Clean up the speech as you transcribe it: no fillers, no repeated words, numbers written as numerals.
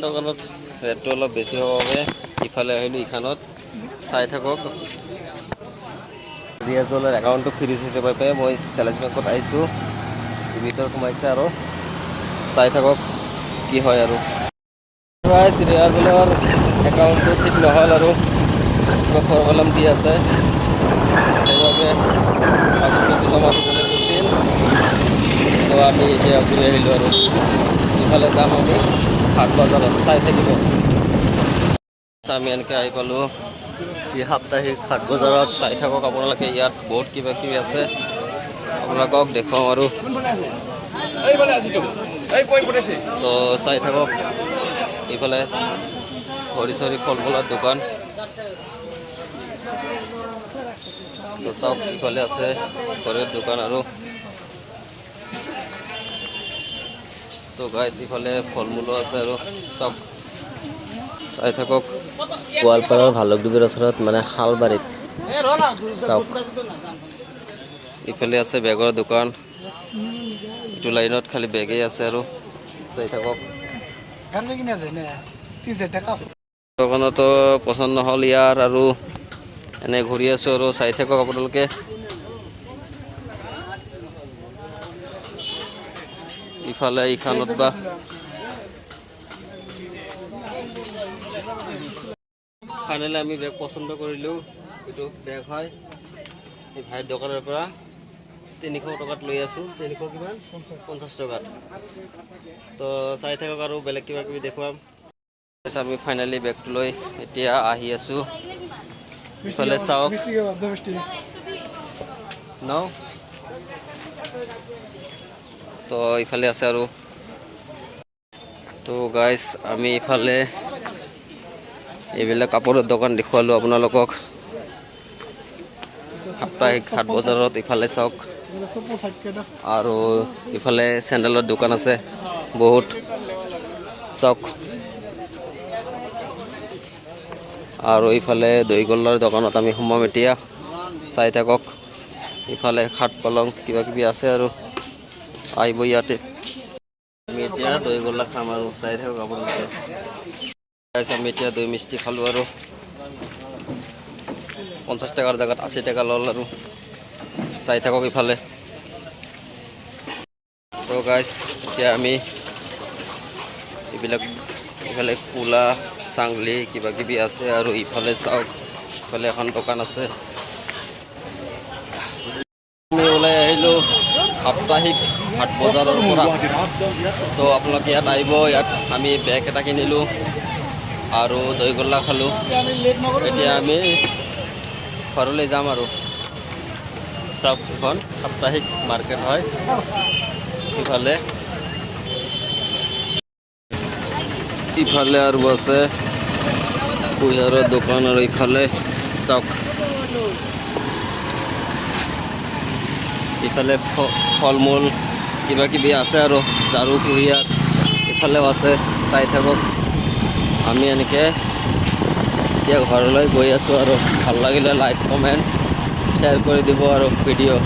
দোকানত ৰেটটো অলপ বেছি হ'ব বাবে ইফালে আহিলোঁ ইখানত। চাই থাকক, ৰিয়াজলৰ একাউণ্টটো ফ্ৰিজ হৈছে বাবে মই চেলেঞ্জ বেংকত আহিছোঁ। ভিতৰত সোমাইছে আৰু চাই থাকক কি হয়। আৰু ৰিয়াজলৰ একাউণ্টটো ঠিক নহ'ল আৰু কিবা প্ৰব্লেম দি আছে, সেইবাবে কাগজ পাতি জমা দিবলৈ কৈছিল। তো আমি এতিয়া ঘূৰি আহিলোঁ আৰু ইফালে যাম আমি হাট বজাৰত, চাই থাকিব। আমি এনেকৈ আহি পালোঁ এই সাপ্তাহিক হাট বজাৰত। চাই থাকক আপোনালোকে, ইয়াত বহুত কিবা কিবি আছে, আপোনালোকক দেখুৱাম আৰু। তো চাই থাকক, ইফালে ঘড়ী চৰি, ফল মূলৰ দোকান। তো চাওক, ইফালে আছে ঘড়ীৰ দোকান আৰু। তো গাইছ, ইফালে ফল মূলো আছে আৰু চাওক, চাই থাকক। গোৱালপাৰাৰ ভালুকডুবিৰ ওচৰত, মানে শালবাৰীত। চাওক। ইফালে আছে বেগৰ দোকান। এইটো লাইনত খালি বেগেই আছে আৰু চাই থাকক। গান কিনে যায় না, 3-4 টাকা। দোকানতো পচন্দ নহ'ল ইয়াৰ আৰু এনে ঘূৰি আছোঁ আৰু চাই থাকক আপোনালোকে। ইফালে ইখানত বা ফাইনেলি আমি বেগ পচন্দ কৰিলোঁ। এইটো বেগ হয়। এই ভাইৰ দোকানৰ পৰা 300 টকাত লৈ আছোঁ। 300 কিমান? 50 টকাত। তো চাই থাকক আৰু বেলেগ কিবা কিবি দেখুৱাম। আমি ফাইনেলি বেগটো লৈ এতিয়া আহি আছোঁ। ইফালে চাওক। 20 টাকা, 10 টাকা। ন তো ইফালে আছে আৰু। তো গাইছ, আমি ইফালে এইবিলাক কাপোৰৰ দোকান দেখুৱালোঁ আপোনালোকক সাপ্তাহিক হাট বজাৰত। ইফালে চাওক। চপ্পল 60 টাকা। আৰু ইফালে চেণ্ডেলৰ দোকান আছে বহুত, চাওক। আৰু ইফালে দৈ গোল্লাৰ দোকানত আমি সোমাম এতিয়া, চাই থাকক। ইফালে খাট, পালং কিবা কিবি আছে আৰু আহিব ইয়াতে। আমি এতিয়া দৈ গোল্লা খাম আৰু চাই থাকক আপোনালোকে। Guys, আমি এতিয়া দৈ মিষ্টি খালোঁ আৰু 50 টকাৰ জেগাত 80 টকা ল'ল আৰু চাই থাকক ইফালে। তো গাইছ, এতিয়া আমি এইবিলাক ইফালে কোলা চাংলি কিবা কিবি আছে আৰু ইফালে চাওক, ইফালে এখন দোকান আছে। আমি ওলাই আহিলোঁ সাপ্তাহিক হাট বজাৰৰ পৰা। তো আপোনালোকে ইয়াত আহিব। ইয়াত আমি বেগ এটা কিনিলোঁ আৰু দৈ গোল্লা খালোঁ। আমি লেট নকৰোঁ। এতিয়া আমি ঘৰলৈ যাম আৰু চাওক, এখন সাপ্তাহিক মাৰ্কেট হয়। ইফালে ইফালে আৰু আছে কুঁহিয়াৰৰ দোকান আৰু ইফালে চাওক, ইফালে ফল মূল কিবা কিবি আছে আৰু ঝাৰু, কুঁহিয়াৰ ইফালেও আছে, চাই থাকক। আমি এনেকৈ এতিয়া ঘৰলৈ গৈ আছোঁ আৰু ভাল লাগিলে লাইক, কমেণ্ট, শ্বেয়াৰ কৰি দিব আৰু ভিডিঅ'।